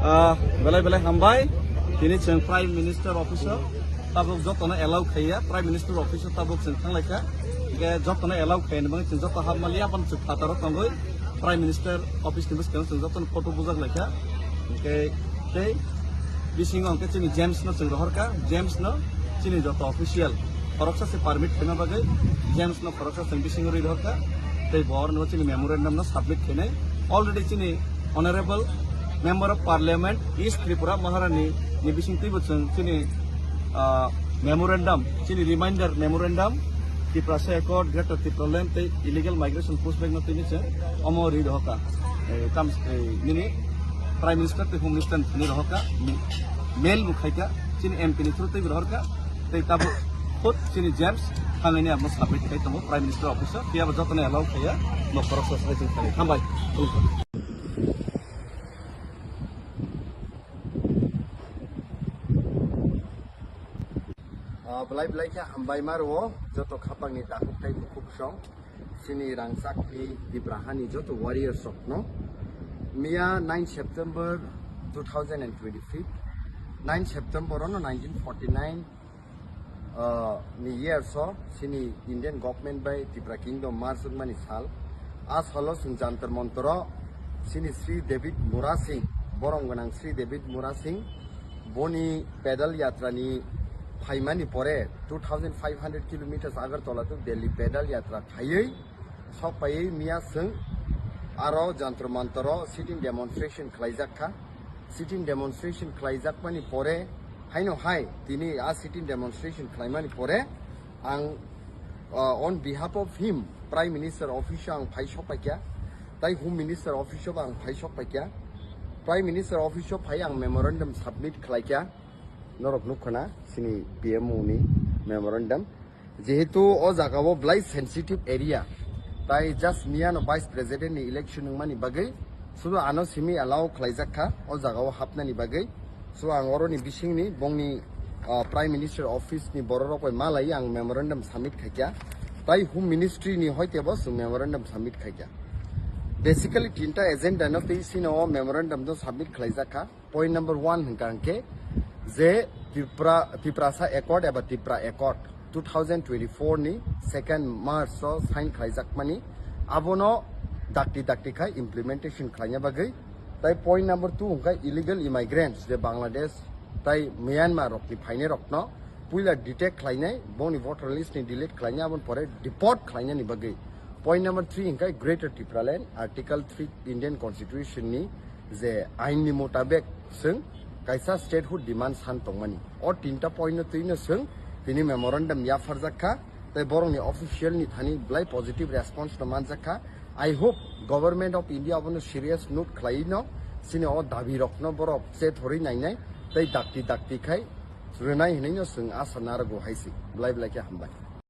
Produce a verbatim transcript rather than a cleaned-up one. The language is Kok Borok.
Ah, belai belai hambai. Tini chwng Prime Minister Office o tabuk jotono allow khaiya, Prime Minister Office o tabuk chwng thanglaikha. Hingke jotono allow khaiyani bagwi chwng joto hapmaliya, aboni chwng phataro tongwi Prime Minister Office ni bwskango chwng jotono photo bujak laikha. Hingke tei bisingo hingke chini James no chwng rohorkha, James no chini joto official khoroksa se permit khaima bagwi James no khoroksa chwng bisingo rwi rohorkha. Tei bo oroni chini memorandum no submit khainai. Already chini Honorable Member of Parliament East Tripura Maharani ni bising twibo chwng chini, ah, memorandum, chini reminder memorandum, Tiprasa Accord, Greater Tipraland tei illegal migration pushback no tini chwng omo ri rohoka. Eh, tam, eh, nini Prime Minister tei Home Minister ni thani rohoka, mail bo khaika, chini M P ni through tei bo rohorka, tei tabuk khud chini James thangwi ni amo submit khai tongo Prime Minister Office o, phiya bo jotono allow khaiya, no khoroksa sai chwng thangwi. Hambai. Ah, belai belai khe hambai ma rwo joto khapangni takhuk tei bukhuk song chini rangchakni Tipra hani joto warriors rokno. Miya nine September two thousand and twenty-five, nine September ono nineteen forty-nine, ah, ni years o chini Indian government bai Tipra Kingdom merge wngmani sal. A salo chwng Jantar Mantar o chini Sri David Murasing, borom gwnang Sri David Murasing, boni pedal yatra ni phaimani pore two thousand five hundred kilometers Agartala to Delhi pedal yatra khaiwi sok paiwi miya chwng aro Jantar Mantar o sitting demonstration khlaijak kha. Sitting demonstration khlaijakmani pore haino hai tini a sitting demonstration khlaimani pore ang, uh, on behalf of him, Prime Minister Office o ang phai sok paikha, tai Home Minister Office o bo ang phai sok paikha. Prime Minister Office o phai ang memorandum submit khlaikha, norok nukkha na chini P M O ni memorandum. Jehetu o jaga o belai sensitive area, tai just miya no Vice President ni election wngmani bagwi sudu ano simi allow khlaijak kha o jaga o hapnani bagwi. So ang oroni bisingni bongni, ah, Prime Minister Office ni bororok bai malai ang memorandum submit khaikha, tai Home Ministry ni hoite bo chwng memorandum submit khaikha. Basically tinta agenda no tei sino o memorandum no submit khlaijak kha. Point number one hwnkha hwnkhe je Tipra, Tiprasa Accord eba Tipra Accord two thousand twenty-four ni second March o sign khlaijakmani, abono dakti dakti khai implementation khlaina bagwi. Tai point number two hwnkha illegal immigrants je Bangladesh tai Myanmar rokni phainai rokno puila detect khlainai, boni voter list ni delete khlainai, aboni pore deport khlainani bagwi. Point number three hwnkha Greater Tipraland, Article three Indian Constitution ni je ain ni mutabek chwng kaisa statehood demand san tongmani. O tinta point no twi no chwng tini memorandum yapharjak kha, tei borokni official ni thani belai positive response no manjak kha. I hope Government of India abono serious note khlai no, chini o dabi rok no borok che thorwi nainai, tei dakti dakti khai rwnai hinwi no chwng asa narwgo hai se. Belai belai khe hambai.